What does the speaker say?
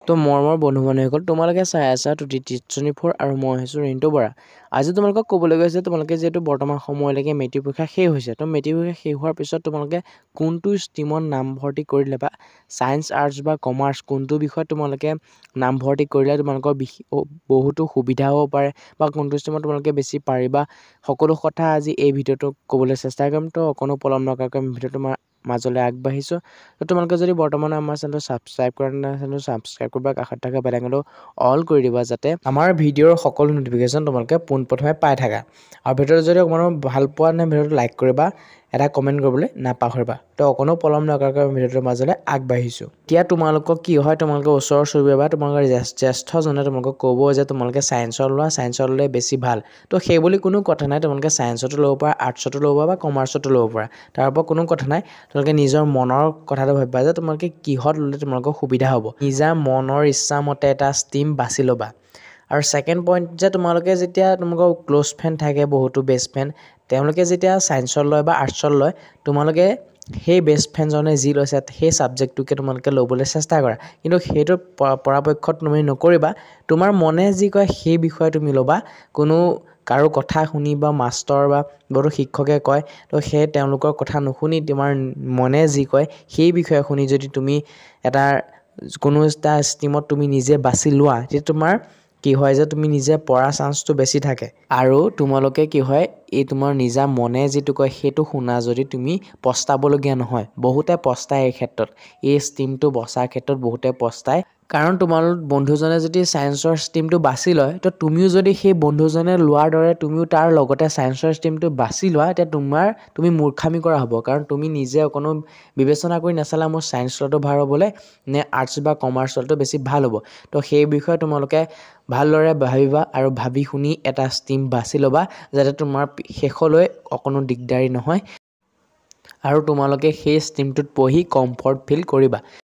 তো মৰমৰ বন্ধু বান্ধৱীসকল, তোমালোকে চাই আছা টুটি 24 আৰু মই হৈছোঁ ৰিণ্টু বৰা। আজি তোমালোকক ক'বলৈ গৈছে, তোমালোকে যিহেতু বৰ্তমান সময়লৈকে মেট্ৰিক পৰীক্ষা শেষ হৈছে, তো মেট্ৰিক পৰীক্ষা শেষ হোৱাৰ পিছত তোমালোকে কোনটো ষ্ট্ৰীমত নামভৰ্তি কৰিলে বা ছায়েন্স, আৰ্টছ বা কমাৰ্চ কোনটো বিষয়ত তোমালোকে নামভৰ্তি কৰিলে তোমালোকৰ বহুতো সুবিধা হ'ব পাৰে বা কোনটো ষ্ট্ৰীমত তোমালোকে বেছি পাৰিবা, সকলো কথা আজি এই ভিডিঅ'টোত ক'বলৈ চেষ্টা কৰিম। তো অকণো পলম নকৰাকৈ আমি ভিডিঅ'টো মাজলৈ আগবাঢ়িছোঁ। তো তোমালোকে যদি বৰ্তমান আমাৰ চেনেলটো ছাবস্ক্ৰাইব কৰা নাই, চেনেলটো ছাবস্ক্ৰাইব কৰিবা, কাষত থকা বেল আইকনটো অল কৰি দিবা, যাতে আমাৰ ভিডিঅ'ৰ সকলো ন'টিফিকেশ্যন তোমালোকে পোনপ্ৰথমে পাই থাকা। আৰু ভিডিঅ'টো যদি অকণমানো ভাল পোৱা নাই, ভিডিঅ'টো লাইক কৰিবা, এটা কমেণ্ট কৰিবলৈ নাপাহৰিবা। তো অকণো পলম নকৰাকৈ আমি ভিডিঅ'টোৰ মাজলৈ আগবাঢ়িছোঁ। এতিয়া তোমালোকক কি হয়, তোমালোকে ওচৰ চুবুৰীয়া বা তোমালোকৰ জ্যেষ্ঠজনে তোমালোকক ক'ব যে তোমালোকে ছায়েন্সত লোৱা, ছায়েন্সত ল'লে বেছি ভাল। তো সেইবুলি কোনো কথা নাই, তোমালোকে ছায়েন্সতো ল'ব পাৰা, আৰ্টছতো ল'ব পাৰা বা কমাৰ্চতো ল'ব পাৰা, তাৰ ওপৰত কোনো কথা নাই। তোমালোকে নিজৰ মনৰ কথাটো ভাবিবা যে তোমালোকে কিহত ল'লে তোমালোকৰ সুবিধা হ'ব, নিজা মনৰ ইচ্ছামতে এটা ষ্ট্ৰীম বাছি ল'বা। আৰু ছেকেণ্ড পইণ্ট যে তোমালোকে যেতিয়া তোমালোকৰ ক্ল'জ ফ্ৰেণ্ড থাকে, বহুতো বেষ্ট ফ্ৰেণ্ড, তেওঁলোকে যেতিয়া ছায়েন্সত লয় বা আৰ্টছত লয়, তোমালোকে সেই বেষ্ট ফ্ৰেণ্ডজনে যি লৈছে সেই ছাবজেক্টটোকে তোমালোকে ল'বলৈ চেষ্টা কৰা। কিন্তু সেইটো পৰাপক্ষত তুমি নকৰিবা, তোমাৰ মনে যি কয় সেই বিষয়ে তুমি ল'বা। কোনো কাৰো কথা শুনি বা মাষ্টৰ বা বহুতো শিক্ষকে কয়, তো সেই তেওঁলোকৰ কথা নুশুনি তোমাৰ মনে যি কয় সেই বিষয়ে শুনি যদি তুমি এটা কোনো এটা ষ্ট্ৰীমত তুমি নিজে বাছি লোৱা, তেতিয়া তোমাৰ কি হয় যে তুমি নিজে পৰাৰ চান্সটো বেছি থাকে। আৰু তোমালোকে কি হয়, এই তোমাৰ নিজা মনে যিটো কয় সেইটো শুনা যদি তুমি পস্তাবলগীয়া নহয়। বহুতে পস্তায় এই ক্ষেত্ৰত, এই ষ্ট্ৰীমটো বচাৰ ক্ষেত্ৰত বহুতে পস্তায়। কাৰণ তোমালোক বন্ধুজনে যদি ছায়েন্সৰ ষ্ট্ৰীমটো বাছি লয়, তো তুমিও যদি সেই বন্ধুজনে লোৱাৰ দৰে তুমিও তাৰ লগতে ছায়েন্সৰ ষ্ট্ৰীমটো বাছি লোৱা, তেতিয়া তুমি মূৰ্খামি কৰা হ'ব। কাৰণ তুমি নিজে অকণো বিবেচনা কৰি নাচালা মোৰ ছায়েন্স লোৱাটো ভাল হ'বনে নে আৰ্টছ বা কমাৰ্চ লোৱাটো বেছি ভাল হ'ব। তো সেই বিষয়ে তোমালোকে ভালদৰে ভাবিবা আৰু ভাবি শুনি এটা ষ্ট্ৰীম বাছি ল'বা, যাতে তোমাৰ শেষলৈ অকণো দিগদাৰী নহয় আৰু তোমালোকে সেই ষ্ট্ৰীমটোত পঢ়ি কমফৰ্ট ফিল কৰিবা।